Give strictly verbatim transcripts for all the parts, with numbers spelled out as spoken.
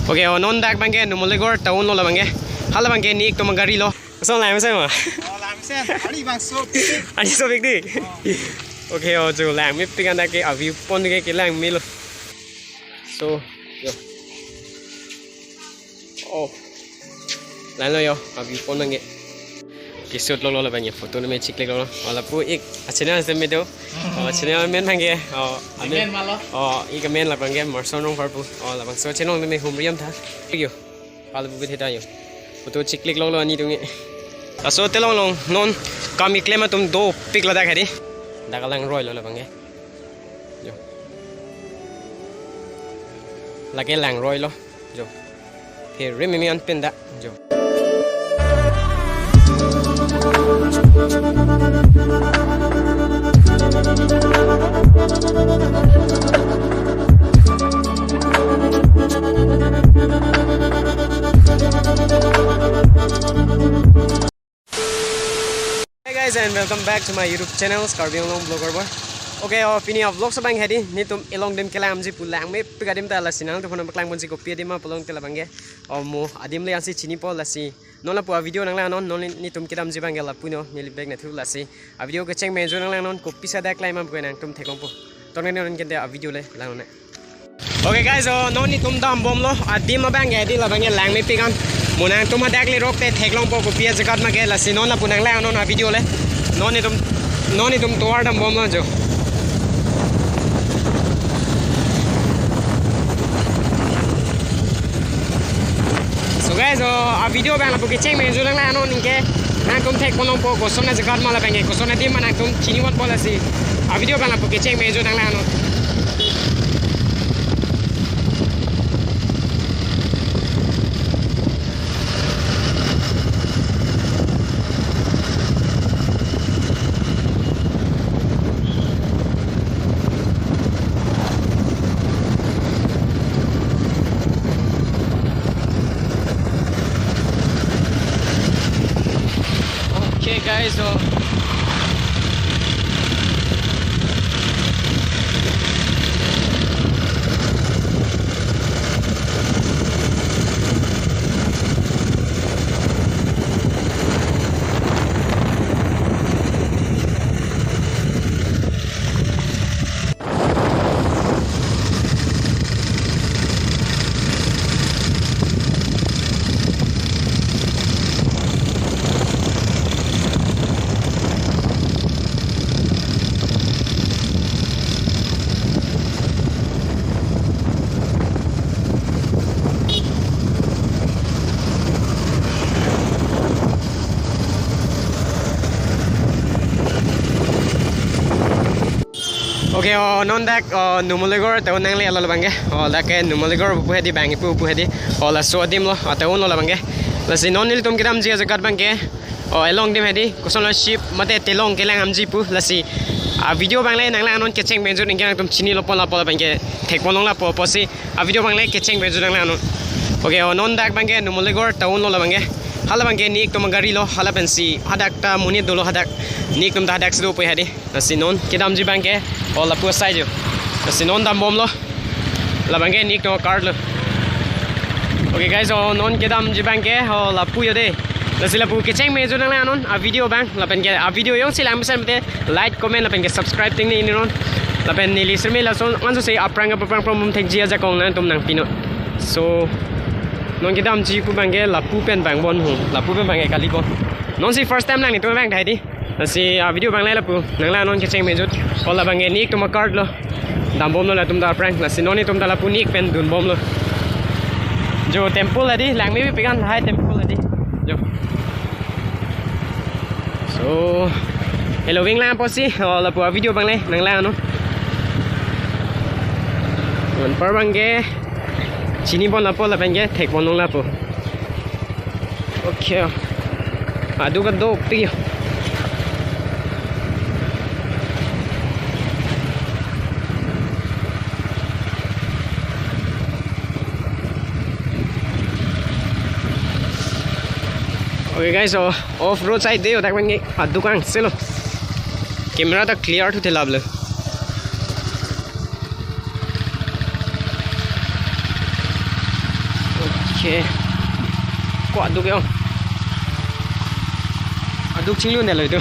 Okay, o non dak abangke Numaligarh town lo labangke. Hala abangke ne-ik atum agari lo. Laso lang mesen ma? Oh, lang mesen. Ari bangso. Ari so big di. Oh. Okay, o jo langmepik an dak ke a-view point ke, ke langme lo. So, yo. Oh. Lang lo yo, a-view point abangke. Ke-shoot longlo labangke, photo neme chiklik longlo. O lapu ik a-channel se me do. O channel amen abangke. O amen. Amen ma lo? O ik amen labangke Marson Rongpharpu. O labangso channel neme humri am tha. Yo. Pal bu bit heta yo. Photo chiklik longlo ani atum ke. Laso telong long non kam keklem atum dopik ladak hedi. Dak alangroi lo labangke. Jo. Lake langroi lo. Jo. Phere mimi an pen dak. Jo. Hi guys, and welcome back to my YouTube channel, Karbi Anglong Vlogger Boy. Okay, o pini a-vlog abang hedi, netum along adim kelang amji pu langmepik adim ta lasi nangtum aphan paklang ponji, kopi adim ma pulote labangke. O mo adim le ansi chinipo lasi. Non lapu a-video nanglang non, non netum kedamji abangke lapu no, neli bag nathu lasi. A-video kecheng me-enjoy nanglang non, kopi sa dak klem ma pu nangtum theklongpo. Tone non kente a-video le lang non. Okay guys, o non netum dambomlo, adim abangke hedi labangke langmepik an. Mo nangtum hadak lerok te theklongpo kopi ajaga ma ke, lasi non lapu nanglang non a-video le. Non netum, non netum tovar dambomlo jo. So guys, o a-video abang lapu kecheng me-enjoy nanglang non, anke nangtum thekponlongpo koson ajaga ma labangke, koson adim ma nangtum chiniponpo lasi. A-video abang lapu kecheng me-enjoy nanglang non. Okay guys, so Okay, o non dak, o, Numaligarh town nangle lo labangke. O dak ke Numaligarh pu hedi, bang ipu pu hedi. O laso adim lo, o town lo labangke. Lasi non nelitum kedamji ajaga abangke. O along adim hedi, kosonlo ship mate telong kelang amji pu lasi. A-video abang le nanglang non kecheng me-enjoy, anke nangtum chinilo pon lapo labangke, thekponlong lapo pusi. A-video abang le kecheng me-enjoy nanglang non. Okay, o non dak abangke Numaligarh town lo labangke. Hala abangke ne-ik atum agari lo, hala pensi hadak ta monit dolo hadak. Ne-ik atum ta hadak si dopo hedi. Lasi non kedamji abangke, o lapu asai jo. Lasi non dambomlo. Labangke ne-ik atum a-cart lo. Okay guys, o non kedamji abangke, o lapu yo de. Lasi lapu kecheng me-enjoy nanglang non a-video abang, lapenke a-video jongsi lang mesen mate like, comment lapenke subscribe tengne ne non. Lapen neli sirme lason anso se aphrang aphrang prom thekji ajakong nangtum nangpinon. So non kedamji pu abangke lapu pen vangbom ho, lapu pen abangke kalibom. Nonsi first time nangtum abang dai di. Lasi a-video abang le lapu nanglang non kecheng me-enjoy. O labangke ne-ik atum a-cart lo. Dambomlo latum ta aphrang. Lasi non netum ta lapu ne-ik pen dunbomlo. Jo temple hedi, langmepik an, hai temple hedi. Jo. So, helo ving lang pusi, o lapu a-video abang le nanglang non. Anpar abangke chinipon lapo lapenke thekponlong lapo. Okay. Aduk aduk ti. Okay guys, so off road side de, o dak abangke aduk ang selo. Camera ta clear thu thelap le. Okay. Ko aduk yo. Aduk chinglu ne lo itu.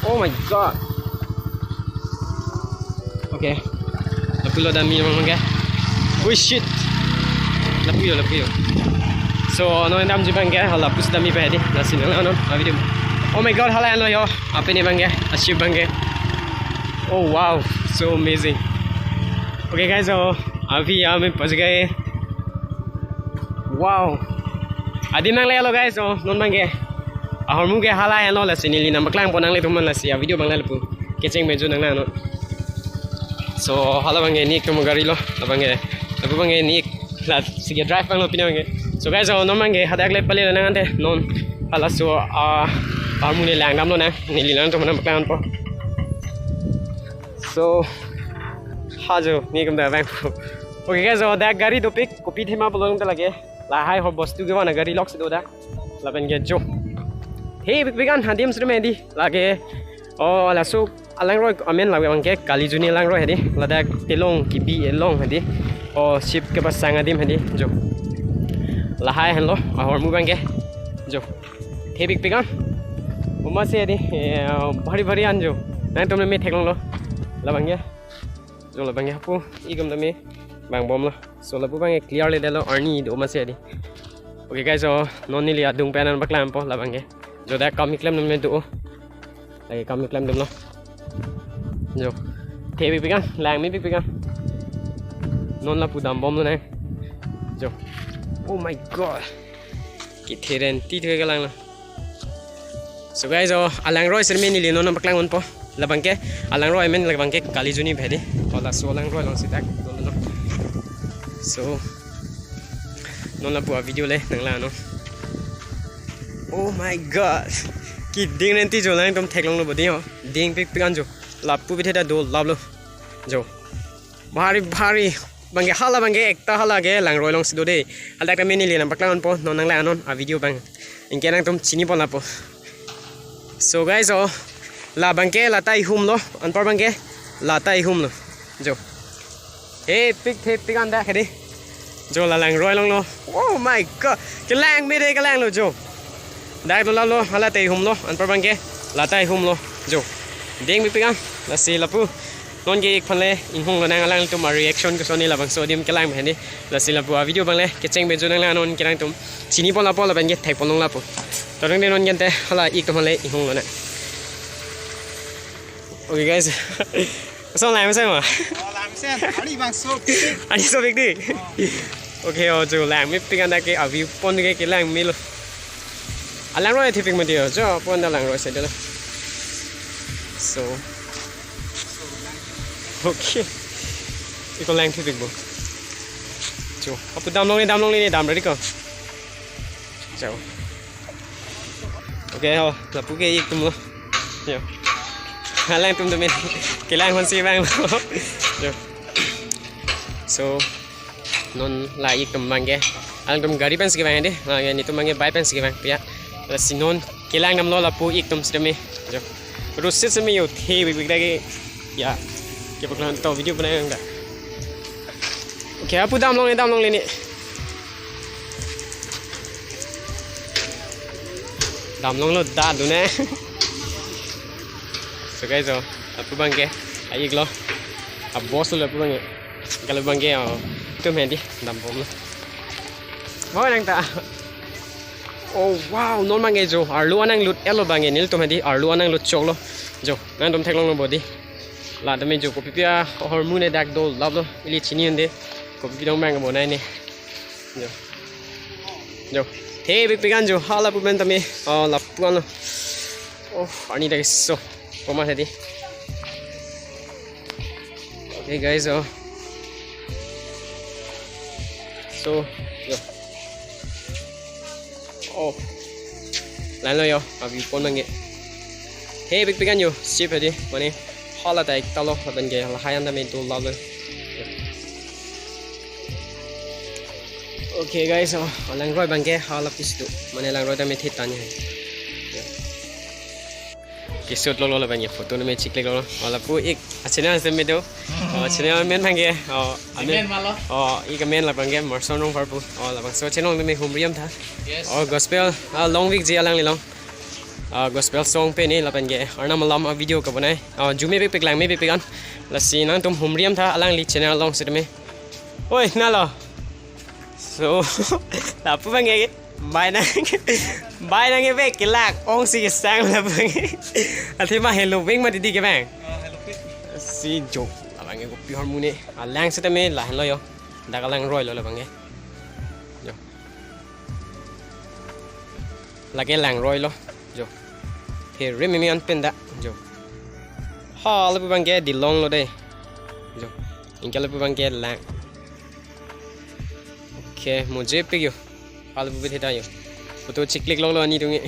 Oh my God. Okay. Lapu lo damji abang ke. Oh shit. Lapu yo, lapu yo. So, non damji abang ke, ha lapu si damji abang di. Lasi nang non, avi di. Oh my God, hala lo yo. Apa ni abang ke? Aship abang ke. Oh wow, so amazing. Okay guys, so अभी यहाँ में पहुंच गए। Wow. Adim nang le lo guys, so non abang ke. Ahormu ke hala lo, lasi neli nangpaklang pon nanglitum aphan, lasi avideo abang le lapu kecheng meju nang nang non. So hala abang ke ne-ik atum gari lo, labang ke. Lapu abang ke ne-ik, lasi ke drive abang lo pini abang ke. So guys, so non abang ke hadak le pale nang ante non. Halaso, ah, ahormu ne lang damlo nang, neli nangtum aphan nangpaklang ponpo. So, ha jo, ne-ik atum ta abang. Okay guys, so dak gari dopik, kopi thema pulo ta lake. Lahai ho bostu kevan agari lok si do dak. Lapen ke jo. Thepikpik an adim sri medi lake. Oh, laso alangroi amen labang ke Kalijuni alangroi hedi. Ladak telong kibi elong hedi. Oh, ship kepasang adim hedi. Jo. Lahai henlo, ahormu abang ke. Jo. Thepikpik an. Uma se hedi, eh, bhari bhari an jo. Nangtum me theklonglo. Labang ke. Jo labang ke hapu, ik atum tame vangbomlo. So lapu abang ke clear le detlo, arni do ma se hedi. Okay guys, so non neli adung pen nangpaklang ponpo labang ke. Jo dak kam keklem atum me do. Lake kam keklem atum lo. Jo. Thepikpik an, langmepikpik an. Non lapu dambomlo nang. Jo. Oh my God. Kethe renti thu kelang lo. So guys, oh, alangroi sri medi neli non nangpaklang ponpo. Labang ke, alangroi amen labang ke Kalijuni hedi. Oh, laso alangroi along si dak dolo. So, non lapu avideo le nanglang non. Oh my God. Keding renti jo, nangtum theklonglo bodi ho. Dingpikpik an jo. Lapu bithe ta do laplo. Jo. Bhari bhari. Abang ke hala abang ke ekta hala ke langroi along si do de. Hadak tame neli nangpaklang ponpo, non nanglang non avideo abang. Anke nangtum chini pon lapo. So guys, oh, labang ke lata ihum lo, anpar abang ke lata ihum lo. Jo. Thepik, thepik an dak hedi. Jo la langroi along lo. Oh my God. Kelang mede kelanglo jo. Dak do laplo, hala lata ihum lo, anpar abang ke lata ihum lo. Jo. Dingpikpik an, lasi lapu. Non ke ik aphan le inghong lo nang, alangtum areaction koson ne labangso adim kelang pen hedi. Lasi lapu avideo abang le kecheng meju nanglang non, ke nangtum chini pon lapo lapen ke thek pon long lapo. Toreng de non ke ante hala ik atum aphan le inghong lo nang. Okay guys. Koson lang mesen ma? Oh, lang mesen. Ari bang so. Ari so big di. Okay, oh, jo langmepik an dak ke avi pon ke kelang melo. Alangroi thepik mati yo, jo pon alangroi side lo. So. Okay. Iko lang thepik bo. Jo, apu damlong ne, damlong ne, dam ready ko. Jo. Okay, ho, lapu ke ik atum lo. Yo. Alangtum tame kelang hon si vanglo. Jo. So, non la ik atum abang ke. Alangtum gari pen si kevang hedi. Lake netum abang ke bike pen si kevang pi ya. Lasi non kelang damlo lapu ik atum sitame. Jo. Rusit sitame yo thepikpik dak ke. Ya. Kepaklang to video banai ang da. Okay, apu damlong ne, damlong le ne. Damlonglo da dun ne. So guys, oh, lapu abang ke. A-ik lo. A-boss lo lapu abang ke. Kalau abang ke, oh, atum hedi dambomlo. Mau nang ta. Oh wow, non abang ke jo. Arlo anang lut-etlo abang ke, nelitum hedi arlo anang lut choklo. Jo, nangtum theklonglo bodi. La tame jo kopi pi ahormu ne dak do laplo, ili chini un-e. Kopi pi dong abang bonai ne. Jo. Jo. Thepikpik an jo, hala pu pen tame. Oh, lapu an lo. Oh, arni dak so. Koma hedi. Okay guys, oh. So, jo. Oh. Lang lo yo, avi pon abang ke. Thepikpik an jo, ship hedi, mane hala ta ik ta lo, lapen ke lahai an tame do laplo. Okay guys, oh, langroi abang ke hala pis do, mane langroi tame thetani hai. Ke shoot lo lo lapen ke photo tame chiklik lo lo, hala pu ik achena se me do. Oh, channel amen abangke. Oh, amen. Amen malo. Oh, ik amen labangke Marson Rongpharpu. Oh, labangso channel tame humri damtha. Yes. Oh, gospel, ah, long week ji alanglilong. Ah, gospel song pini labangke. Arnam alam a video kabonai. Oh, jume pik pik langme pik pik an. Lasi nangtum humri damtha alangli channel along sitame. Oi, nalo. So, lapu abangke. Bai nang, bai nangke bek kelak ongsi kesang lapu abangke. Athema hello beng mati di ke bang. Ah, hello, Pete. Si jo, labangke kopi ahormu ne. Alang sitame lahenlo jo. Dak alang roilo labangke. Jo. Lake lang roilo. Jo. Phere mimi an pen dak. Jo. Ha, lapu abangke Dilong lo de. Jo. Anke lapu abangke lang. Okay, mujhe pik jo. Pal bu bitheda jo. Photo chiklik longlo ani dungi.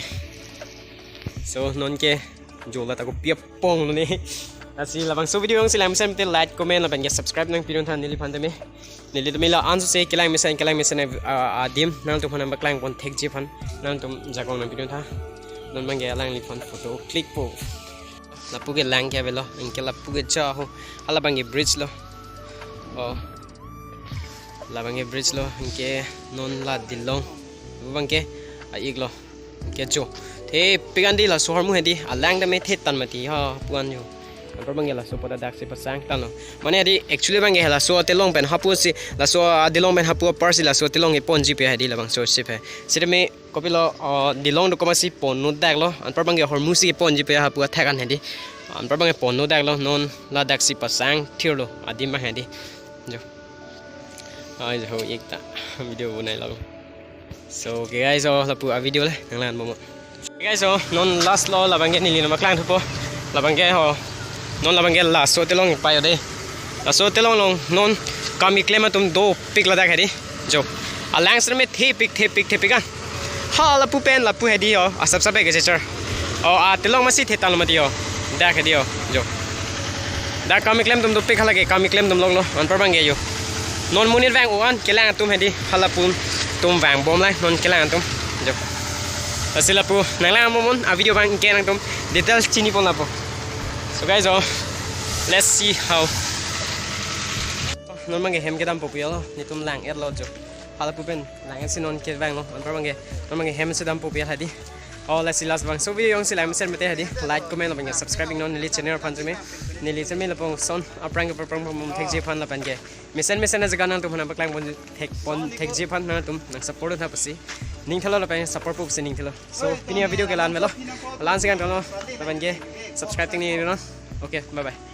So, nonke jo lata kopi apong lo ne. Lasi labangso video jongsi langmesen te like, comment, labangke subscribe nangpiduntha neliphan tame. Neli tame la-an sose kelangmesen, kelangmesen, ah, adim nangtumphan nangpaklangpon thekji aphan nangtum jakong nangpiduntha. Non abangke alangliphan photo click po. Lapu ke lang ke avelo, anke lapu ke cha ho. Hala abangke bridge lo. Oh. Labangke bridge lo, anke non la Dilong. Lapu abangke a-ik lo. Anke jo. Thepik an di laso ahormu hedi. Alang tame thetan mati ha puan jo. Anpar abangke laso apot dak si pasang tanglo. Mane hedi actually abangke laso atelong pen hapu si laso aDilong pen hapu apar si laso atelong keponji pu hedi labangso si pu. Sitame kopilo, oh, Dilong dokoma si ponno dak lo. Anpar abangke ahormu si keponji pu hapu athak an hedi. Anpar abangke ponno dak lo, non ladak si pasang thirlo adim abang hedi. Jo. Ai jo, ik ta video bonai lo. So, okay guys, oh, lapu a video le nanglang bomnon. Okay guys, oh, non last lo labangke neli nangpaklang thupo. Labangke ho. Non labangke laso atelong payo de. Laso atelong along non kam keklem atum dopik ladak hedi. Jo. Alang sitame thepik, thepik, thepik an. Ha lapu pen, lapu hedi ho. Asap sap ke checher. Oh, atelong masi thetan lo mati ho. Dak hedi ho. Jo. Dak kam keklem atum dopik halake kam keklem atum longlo. Anpar abangke jo. Non monit vang-o an kelang atum hedi. Hala pu atum vangbom lang non kelang atum. Jo. Lasi lapu nanglang bomnon a video abangke nangtum details chinipon lapu. So guys, oh, let's see how. Non abangke hem kedampo pu jo, netum lang-etlo jo. Hala pu pen lang-et si non kevanglo, anpar abangke, non abangke hem si dampo pu hedi. Oh, lasi last abangso video jongsi langmesen mete hedi. Like, comment, labangke subscribe iknon neli channel aphan tame. Neli tame lapuson aphrang ke aphrang pamum thekji aphan lapenke mesen mesen ajaga nangtumphan nangpaklangpon thekpon thekji aphan nangtum nang support tha pusi ning thelo lapen support po pusi ning thelo. So, pini a video ke la-an melo. La-an si kan kono lapenke subscribe tingni non. Okay, bye bye.